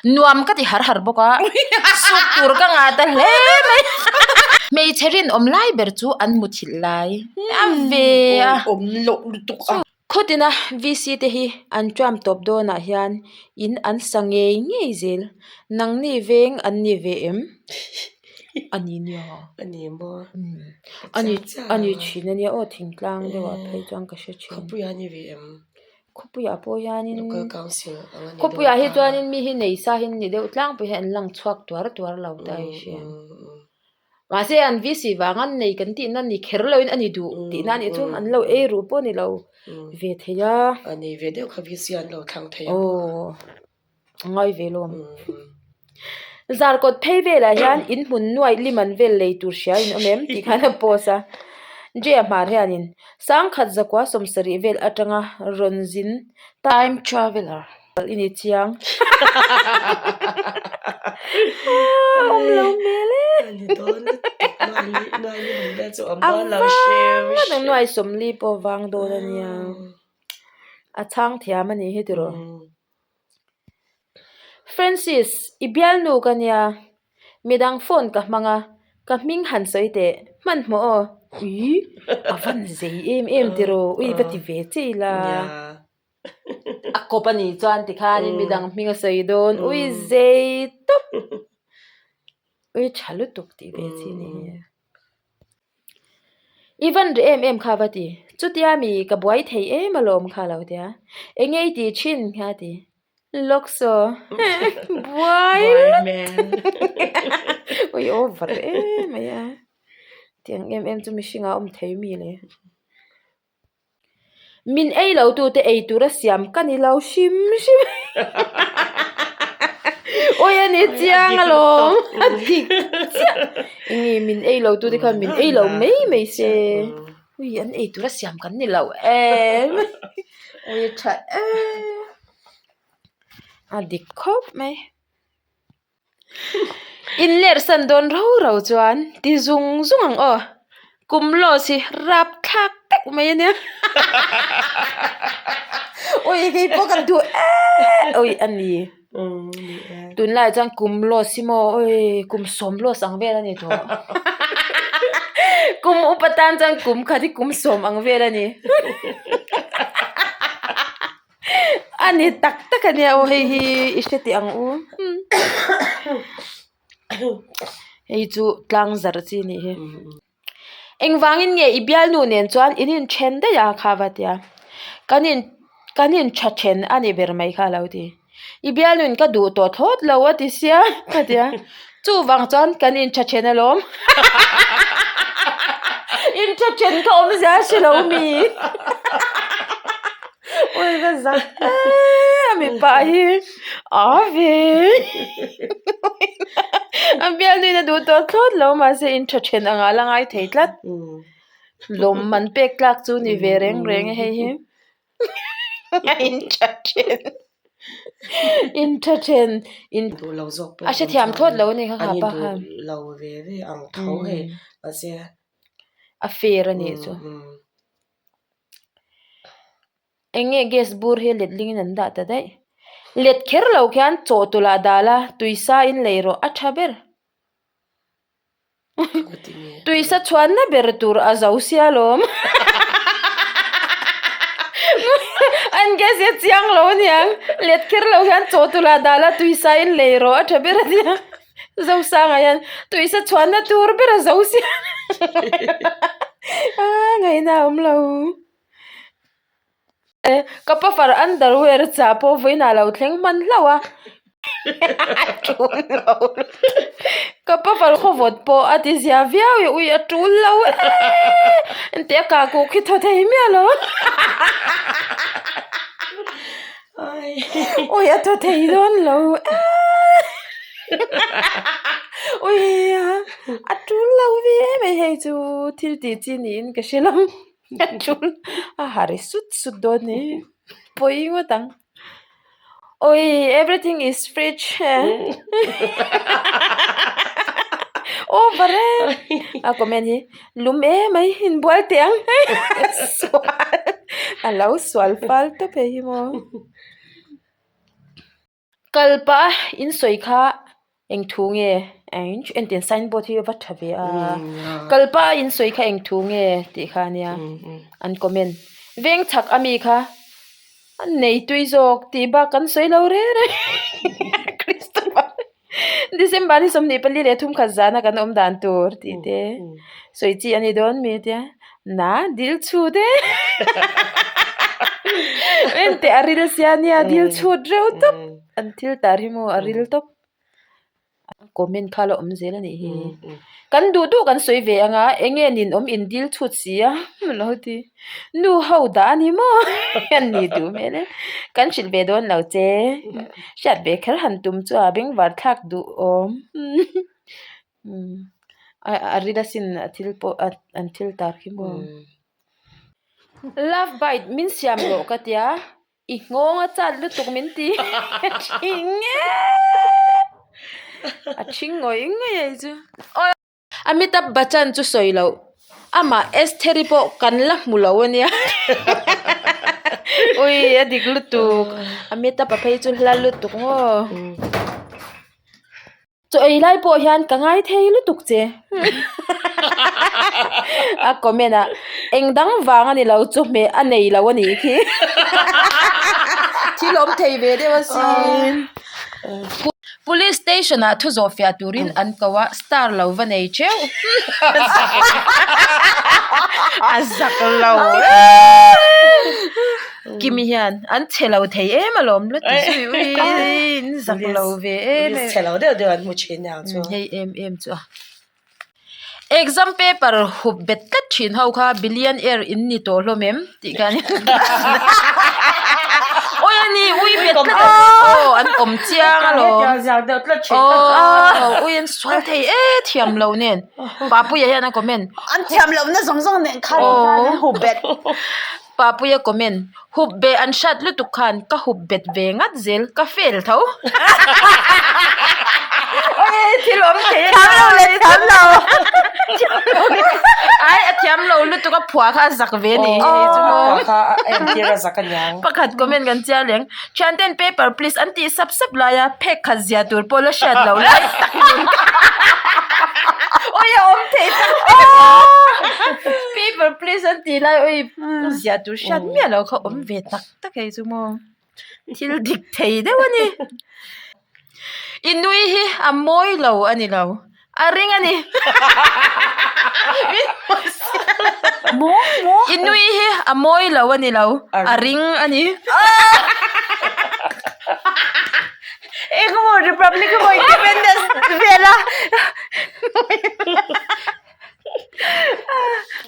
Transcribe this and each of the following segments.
Nuam ka ti har har bawk a, suk tur ka ngah ta hle mai. Hmeichhe rinawm lai ber chu an muthilh lai a ve a. Awm loh lutuk a. Khawtina VC te hi an tram tawp dawnah hian in an sa ngei ngei zel. Nangni veng an ni ve em? A ni nia. A ni maw? A ni a ni thin a nia aw thingtlang deuhah phei chuan ka hre thin. Khawpuiah a ni ve em? Khawpuiah pawh hianin Local council ang a ni Khawpuiah hi dawn ta. chuanin mi hi nei sa hi an ni deuh tlangpui hi an lang chhuak tuar tuar lo ta i hria. Mahse an VC vang an nei kan tihna ni kher loin a ni duh tihna a nih chu an lo ei ruh pawh a ni lo ve thei a. A nei ve deuh kha VC an lo thlang thei a. Aw a ngai ve lawm. Zarkawt phei velah hian in hmun nuaih liman vel lei tur hria in awm em tih khan a post a. Jay a hmar hianin sangkhat zakua sawmsarih vel atanga rawn zin time traveller. I ni chiang. Awm lo hmel e. A vang ngawt ang nuai sawmli pawh vang dawn a nia. A chhang thiam a nih hi tiraw. Francis, i bialnu ka nia. Midang phone ka hmang a, ka hming han sawi teh. Hmanhmawh aw. Ui, a van zei em em tiraw. Ui, va ti ve che ila. A kawp a nih chuan tikhanin midang hming a sawi dawn ui zei tawp ui tha lutuk tih ve chi a ni hi. I van reh em em kha va ti chutia mi ka buai thei em alawm kha lo tia eng nge i tih thin kha a ti lawksaw buai lutuk ui over em mai a tiang em em chu mihring ah a awm thei mi le. Min ei lo tute ei tura siam ka ni lo hrim hrim Awi a ni chiang alawm a dik chiah enge min ei lo tute khan min ei lo mai mai se ui an ei tura siam kan ni lo em ui a tha em a dik khawp mai. In ler san dawn rau rau chuan ti zung zung ang aw kum loss hi rap thlak tak mai a nia ui hei pawh ka duh em ui a ni tunlaiah chuan kum loss hi maw ui kum sawm loss ang vel a ni tawh kum upa tan chuan kum khat hi kum sawm ang vel a ni. A ni tak tak a nia aw hei hi i hre teh ang u hei chu tlang zarh chi a nih hi engvangin nge i bialnu nen chuan in inthen daih a kha va tia kan in kan in tha then a ni ber mai kha a lo ti i bialnu in ka duh tawh thlawt lo a ti sia ka ti a chuvang chuan kan in tha then alawm in tha then kha awmzia a hre lo mi. Ui ka zak em a mipa hi a ve a bialnuin a duh tawh thlawt lo mahse in tha then angah la ngai thei tlat lawm an pek tlak chu ni ve reng reng e hei hi a in tha then in tha then in a hrethiam thlawt lo a ni kha kha pa khan a fair a nih chu. Eng nge gas bur hi letling in an dah ta daih. Let kher lo khian chaw tawlh ah dal a tuisa in lei rawh a tha ber. Tuisa chhuanna ber tur a zo sia lawm. An gas hi a chiang lo aniang let kher lo hian chaw tawlh ah dal a tuisa in lei rawh a tha ber ania. Zosanga hian tuisa chhuanna tur ber a zo sia a ngaihna a awm lo ka pa far underwear chah pawh vawiinah a lo thleng hman hlauh a a tul lo ka pa far khawvawt pawh a ti zia viau e ui a tul lo e engti a kah kuh khi thaw thei miah lo Ui a thaw thei dawn lo ui a tul lo ve em mai hei chu thil tih chi niin ka hre lo a tul a ha ri sut sut dawn ni pawi ngawt ang ui everything is fridge over e a comment hi lum em mai inbual teh ang sual a lo sual fal tawp hei hi maw. Kal pah a in sawi kha eng thu nge entin sign board hi a va tha ve a kal pah a in sawi kha eng thu nge tih kha ania an comment veng chhak ami kha a nei tui zawk tih bak kan sawi lo reng reng Christopher December ni 23 khat zana kan awm dan tur tih te sawi chi a ni dawn mi tia na dil chhut e enteh a ril sia nia dil chhut reuh tawp an thil tar hi maw a ril tawp comment kha a la awm zel a nih hi kan duh duh kan sawi ve anga eng nge nin awm in dil chhut si a lo ti nu ho dah a ni maw a ni duh hmel e kan hrilh ve dawn lo che hriat ve kher han tum chu a bengvar thlak duh awm a ril asin a thil pawh an thil tar khi maw love bite min siam rawh ka tia. I nghawng a chat lutuk min ti a thing e a thing ngawih ngawih a chu Amitabh Bachchan chu sawi loh amah Estheri pawh kan la hmu lo a nia ui a dik lutuk Amitabh a phei chu hla lutuk maw. Chaw ei lai pawh hian ka ngai thei lutuk che a comment a eng dang vang a ni lo chawhmeh a nei lo a nih khi thil awm thei ve deuh asin police station ah thu zawh fiah turin an ko a star lo va nei theuh a zak lo Kimi hian an chhe lo thei em alawm la ti zui ui in zak lo ve em em chhe lo deuh deuh an hmu thin niang chu hei em em chu a exam paper hup bet tlat thin ho kha billionaire in ni tawh hlawm em tih khan awi a ni ui bet tlat aw an awm chiang alawm aw ui an sual thei e thiam lo nen Papuia hian a comment an thiam lohna zawng zawng nen khan an hup bet. Papuia comment, Hup beh an hrat lutuk khan ka hup bet ve ngat zel, ka fail tho. Oi thil awm thei a Thiam lo le thiam lo. Ai a thiam lo lutuk a phuah kha a zak ve ni hei chu maw. A phuah kha a entir a zak aniang. Pakhat comment kan chiar leng, Thianten paper please an tih sap sap lai a, phek khat zia tur pawh la hriat loh lai tak nun ka Oi a awm thei tak paper please an tih lai oi zia tur hriat miah loh kha awm ve tak tak hei chu maw thil dik thei deuh a ni i nui hi a mawi lo a ni lo a ring a ni i nui hi a mawi lo a ni lo a ring a ni. Engemaw Republic emaw Independence vela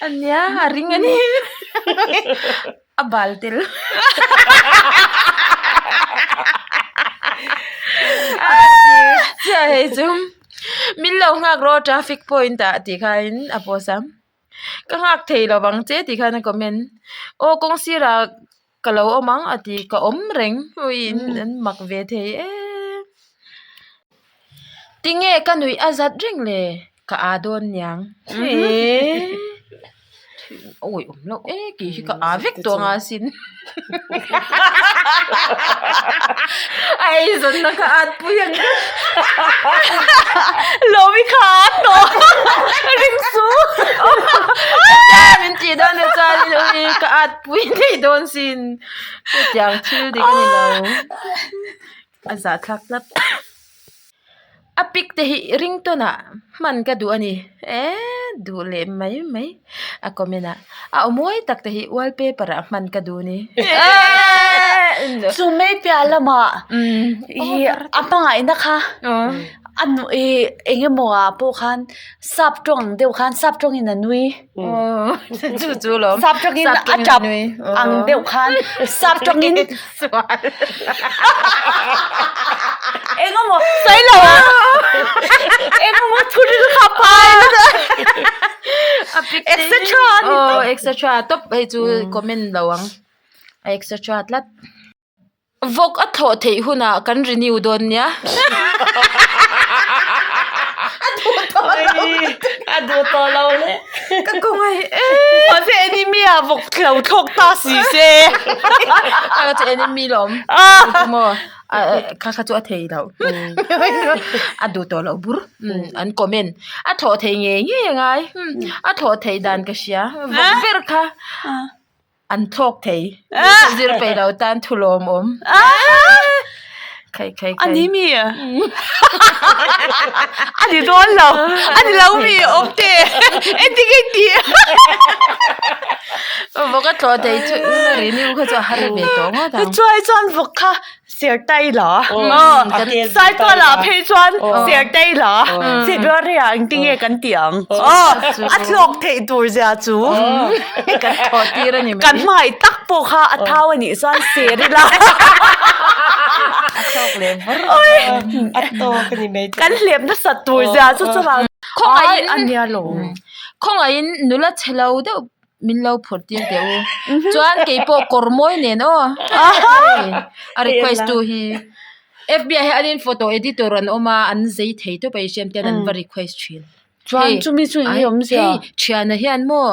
Ania a ring a ni a bal tel chiah hei chu min lo nghak rawh traffic point ah tih khain a post a ka nghak thei lo vang che tih khan a comment aw kawng sirah Ka lo awm ang a ti ka awm reng ui in an mak ve thei em. Tinge ka nuih a zat reng le ka aa dawn niang eee awi awm loh e kei hi ka aa vek tawh anga sin a eizawnna kha at pui ang Lawmi kha a at tawh ring su min tih dawn te chuan ui ka at Pui ngei dawn sin hetiang thil dik a ni lo a zahthlak tlat a pic te hi ringtone ah hman ka duh a ni eee duh leh mai mai a comment ah a aw mawi tak te hi wallpaper ah hman ka duh a ni eee chu mai piah lamah ih a hmangaihna kha a nu ih eng emaw ah pawh khan sap tawng ang deuh khan sap tawngin a nui. Chu chu lawm. Sap tawngin a tap ang deuh khan sap tawngin engemaw sawi lo a engemaw thu ril kha pai etc a ni tawp. Etc tawp hei chu comment lo ang a etc tlat. Vawk a thlawh theih hunah kan renew dawn nia. A duh tawh lo. A duh tawh lo le. Ka kawng ai e. Mahse enemy ah vawk lo thlawk ta si se. Ka chu enemy lawm. Maw. Kha kha chu a thei loh. A duh tawh loh bur. An comment. A thlawh thei ngei ngei a ngai. A thlawh theih dan ka hria. Vawk ber kha an thlawk thei. Zir peih lo tan thu lawmawm. Khai khai khai. A ni mi? A ni dawn lo. A ni lo mi awm te. Engtin nge i tih? Vawk a thlawh thei chu renew kha chu a har ve tawh ngawt ang. Chuai chuan vawk kha ser tai la. Saitual ah phei chuan ser tai la. February ah engtin nge kan tih ang? A thlawk theih tur zia chu. Kan thlawh tir a ni mai. Kan hmangaih tak pawh kha a thau a nih chuan ser ila. A thlawk leh vur. A tawk a ni mai. Kan hlep nasat tur zia chu chuvang. Khawngaihin a nia lo. Khawngaihin nula chhe lo deuh min lo phur tir teh u. Chuan keipawh kawr mawi nen aw. A request tu hi. FBI hi an in photo editor an awm a an zei thei tawp a i hriam ten an va request thin. Chuan chumi chu eng nge awmzia? Hei thiana hian maw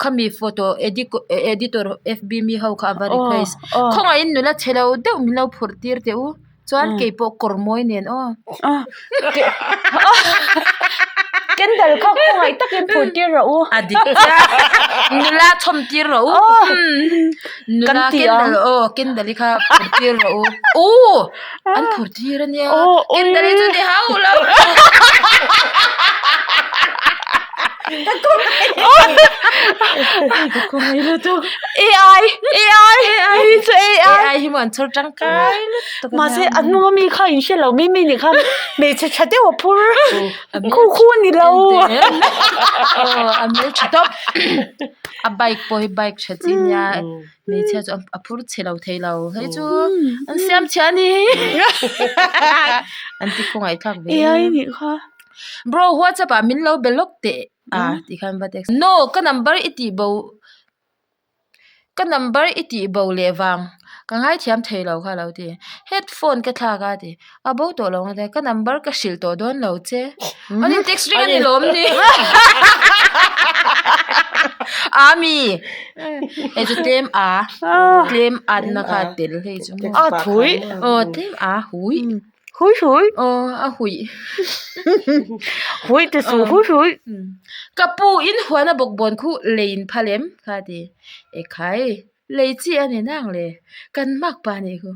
khami photo editor FB mi ho kha a va request. Khawngaihin nula chhe lo deuh min lo phurh tir teh u. Chuan keipawh kawr mawi nen aw. Kendall kha khawngaih takin phurh tir rawh u. A dik chiah. Nula chhawm tir rawh u. Nula Kendall aw Kendall i kha phurh tir rawh u. Aw an phurh tir a nia. Kendall i chu ni hauh lo. AI AI AI chu AI AI hi maw an chhawr tangkai lutuk a nia. Mahse a hnung ami kha in hre lo mi mi nih khan hmeichhe tha deuh a phur khu khu a ni lo. Aw a hmel tha tawp a bike pawh hi bike tha chi nia hmeichhia chu a phur chhe lo thei lo hei chu an siam chhia a ni an ti khawngaih thlak ve AI nih kha. Bro WhatsApp ah min lo be lawk teh a tih khan va text no ka number i tih bo ka number i tih bo leh vang ka ngaithiam thei lo kha a lo ti headphone ka thlak a ti a bo tawh lo ang ka number ka hrilh tawh dawn lo che an in text ring a ni lawm ni a mi hei chu tlem a tlem at na kha a tel hei chu a thui aw tlem a hui. Hui hui. Aw a hui. Hui ti suh hui hui. Ka pu in huan a bawkbawn khu lei in phal em? Kha a ti. Ekhai, lei chi a ni nang le. Kan mak pa nih khu.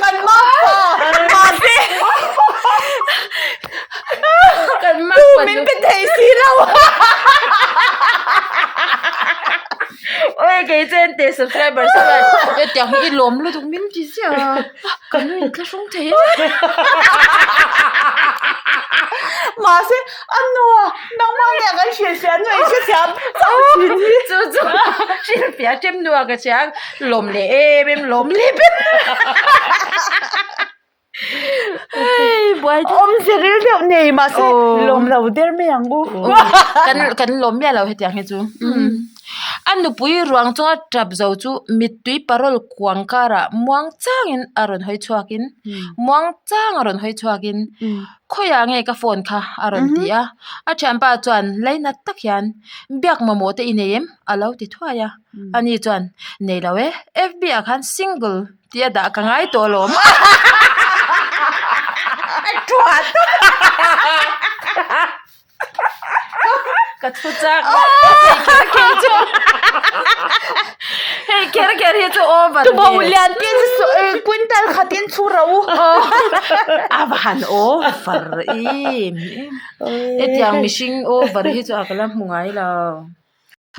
Kan mak pa! Mahse. Kan mak pa chu. Tu min pe thei si lo. Oi kei chen te subscriber chuan hetiang hi i lawm lutuk min ti ziah a ka nu in thlahrung thei a mahse a nua nangmah nen kan hrilhfiah nu in hrethiam chauh thin hi chu chu hrilhfiah ṭem nua ka hria lawm leh em em lawm leh ber. Awmze ril deuh nei mahse lawm lo der mai ang u. Kan kan lawm miah lo hetiang hi chu. A nupui ruang chunga tap zo chu mittui parol kuang karah muang changin a rawn hawi chhuakin muang chang a rawn hawi chhuakin khawiah nge ka phone kha a rawn ti a. A thianpa chuan lainat tak hian biak mamawh te i nei em a lo ti thuai a. Ani chuan nei lo e F_B ah khan single Tia dah ka ngai tawh alawm. A thuat. Ka thu chak. Hei kher kher chu. Hei kher kher hi chu over. Tu bo lian pin quintal khatin chu ro. A va han over em em. Hetiang mihring over hi chu a ka la hmu ngai lo.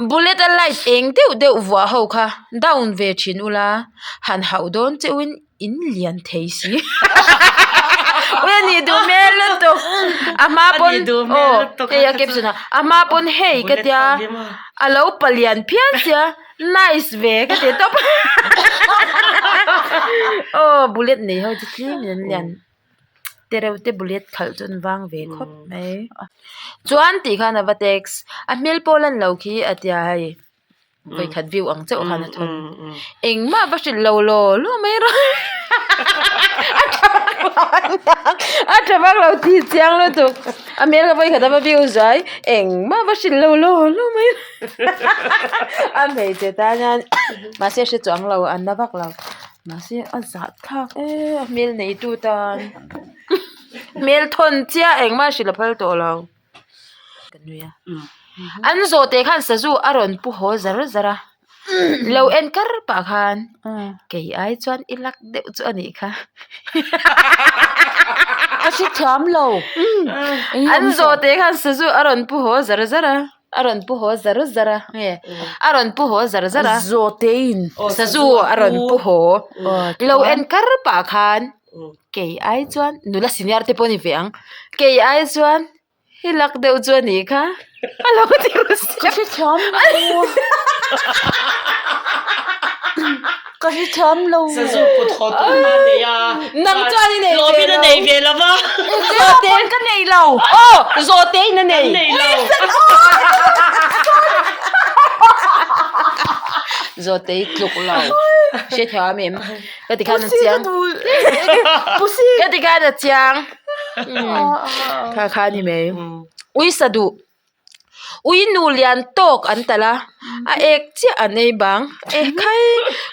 Bullet a light eng deuh deuh vuah ho kha down ve thin ula han hauh dawn che uin in lian thei si ui a nih duh hmel lutuk a hma pawn aw hei a caption ah a hma pawn hei ka tia a lo palian phian sia nice ve ka ti tawp aw bullet nei ho chu tlem in an lian. Te reuh te bullet khalh chu an vang ve khawp mai chuan tih khan a va text a hmel pawh lan lo khi a tia hei vawikhat view ang chauh khan a thawn engmah va hrilh lo law law mai rawh a tha. A tha vak lo tih chiang lutuk. A hmel ka vawikhat a va view zai engmah va hrilh lo law law mai a hmeichhe tan hian mahse hre chuang lo an la vak lo mahse a zah thlak e a hmel nei tu tan hmel thawn chiah engmah hrilh a phal tawh lo ka nui a an zawh teh khan sazu a rawn pu haw zar zar a lo en kar pah khan kei ai chuan i lak deuh chu a nih kha ka hre thiam lo an zawh teh khan sazu a rawn pu haw zar zar a a rawn pu haw zar zar a nge a rawn pu haw zar zar a zawh teh in sazu a rawn pu haw lo en kar pah khan kei ai chuan nula senior te pawh a ni ve ang kei ai chuan. I lak deuh chu a nih kha. A lo ti ru siam. Ka hrethiam lo. Ka hrethiam lo. Sazu put haw tur kha a nei a. Nang chuan i nei ve lo. Lawmin a nei ve lo va. Zawhte. Ka nei lo. Aw, zawhte in a nei. Kan nei lo. Zawhte i tluk lo. Hrethiam em? Ka ti khan a chiang. Pusi. Ka ti khan a chiang. Kha kha a ni mai ui sa duh ui nu lian tawk an talh a a ek chiah an ei bang eh khai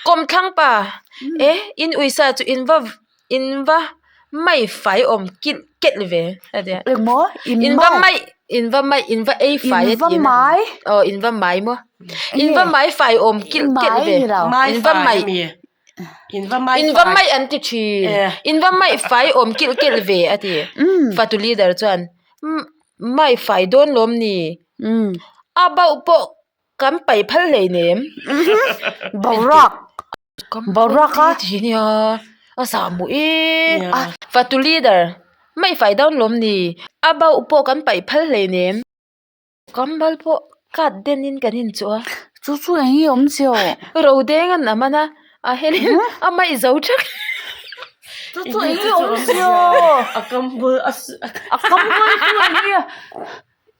kawmthlang pa eh in ui sa chu in va in va mai fai awm kilh kelh ve a tia engmaw in va mai in va mai in va ei fai a tih na aw in va mai maw in va mai fai awm kilh kelh ve in va mai. In va mai In va mai an ti thin. In va mai fai awm kilh kilh ve a ti. Fatu leader chuan mai fai dawn lawm ni. A bauh pawh kan paih phal hleinem. Boruak. Boruak a. Ti nia a zah muh i. Fatu leader mai fai dawn lawm ni. A bauh pawh kan paih phal hleinem. Kambal pawh kat den in kan inchuh a. Chu chu eng nge awm che aw? Ro deng an a man a, a helin a maih zo thak. Chu chu eng nge awm che aw? A kambul a A kambul chu eng nge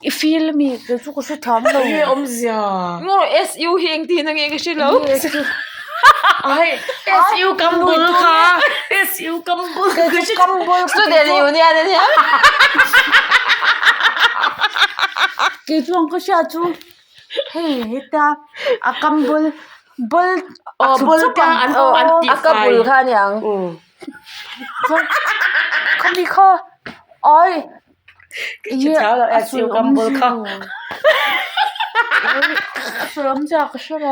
i feel ami kei chu ka hre thiam lo. Eng nge awmzia? Ngaw SU hi eng tihna nge ka hre lo. Ai SU kambul kha SU kambul kei chu kambul Student Union a nia. Kei chuan ka hria chu hei heta a kambul bul a chhuk chhup ang a ka bul kha a niang chuan khami kha ai enge a sawi awmzia a sawi awmzia ka hre lo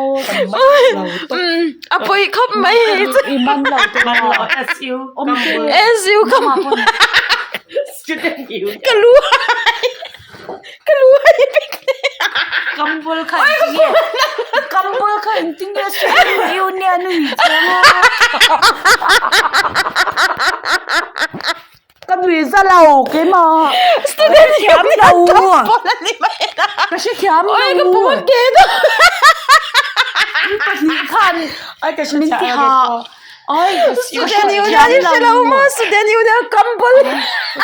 a pawi khawp mai hei chu i man lo te maw SU kambul Ka lu hai ka lu hai vek Kambul kha engtinge Kambul kha engtinge Student Union a ni chiang a Ka nui za lo keimah Student Ka Union hrethiam lo Kambul a ni mai a Ka hrethiam lo Oi ka pum a ke dawn Pahnih khan min ti hah. Ai Student Union i hre lo maw Student Union Kambul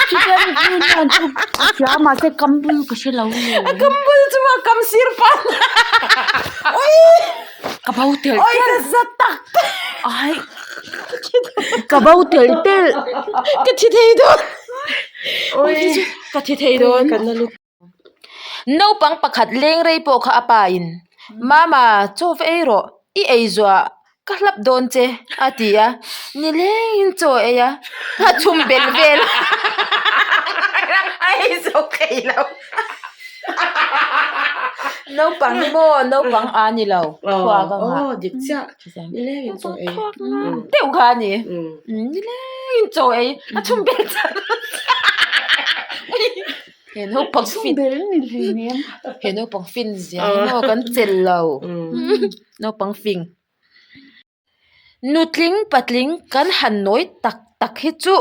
Student Union chu ka hria mahse Kambul ka hre lo A Kambul chu a kam sir pan Oi Ka bo tel Oi ka za tak Ai Ka bo tel tel Ka thi thei dawn Oi ka thi thei dawn Naupang pakhat leng rei pawh kha a pa in, Mama, chaw va ei rawh, i ei zuah ka hlap dawn che, a ti a, nilengin chaw a ei a, a chhum bel vel a ei zo thei lo. Naupang maw, naupang a ni lo, thluak a ngah. Aw, dik chiah, nilengin chaw ei. Thluak ngah deuh kha a ni, nilengin chaw ei, a chhum bel char. He naupang fin he naupang fin zia hi maw kan chelh lo naupang fing nutling patling kan han nawi tak tak hi chu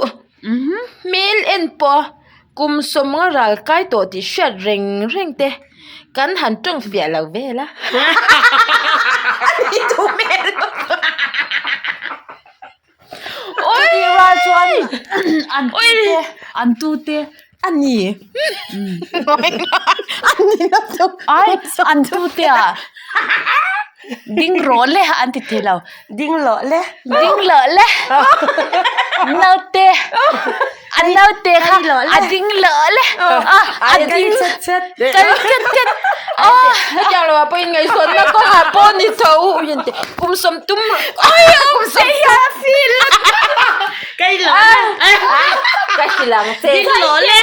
hmel en pawh kum sawmnga ral kai tawh tih hriat reng reng te kan han tawng fiah lo vel a Chutih rual chuan an tute an tute a ni ai an tute ah ding rawh le an ti thei lo ding loh le ding loh le. Naute a naute kha a ding loh le a ding chet chet kal chet chet Hetiang lo ah pawhin ngaihzawnna kawngah pawh ni tho u in ti kum sawm tum ai kum sawm hian a feel Kai lo le ka hrilh ang che ding loh le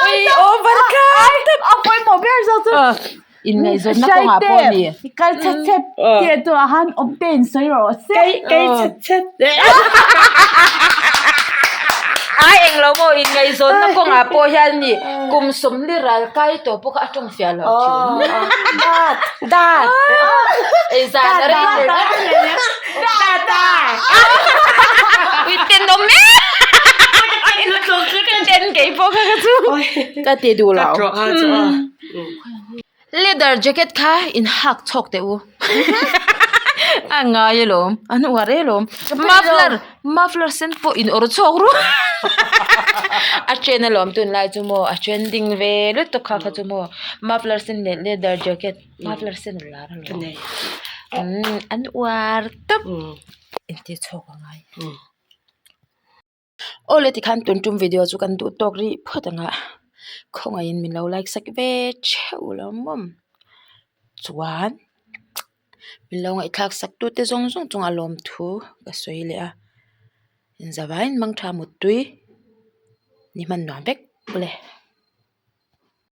Ui over kha a pawimawh ber zawk chu Inngaihzawnna kawngah pawh ni. Kal chet chet tih a tuah khan awmte in sawi rawh se. Kai kai chet chet. Ai englo maw inngaihzawnna kawngah pawh hian ni kum sawmli ral kai tawh pawh kha a tawng fiah lo thin. Dat dat. Ei zan a rei ber. Dat dat. Ui tenawm em. Ten kei pawh kha ka chu. Ka ti duh lo. Ka tawh kha chu a. Leather jacket kha in hak chhawk teh u a ngai alawm an uar e alawm muffler muffler sen pawh in awrh chhawk ru a trend alawm tunlai chu maw a trending ve lutuk kha kha chu maw muffler sen leh leather jacket muffler sen a lar alawm umm an uar tawp intih chhawk a ngai. Aw le tikhan tun tum video chu kan duh tawk rih phawt ang a khawngaihin min lo like sak ve theuh lo mawm chuan min lo ngaihthlak sak tu te zawng zawng chungah lawmthu ka sawi leh a inzavaiin mangtha muttui ni hman nuam vek le.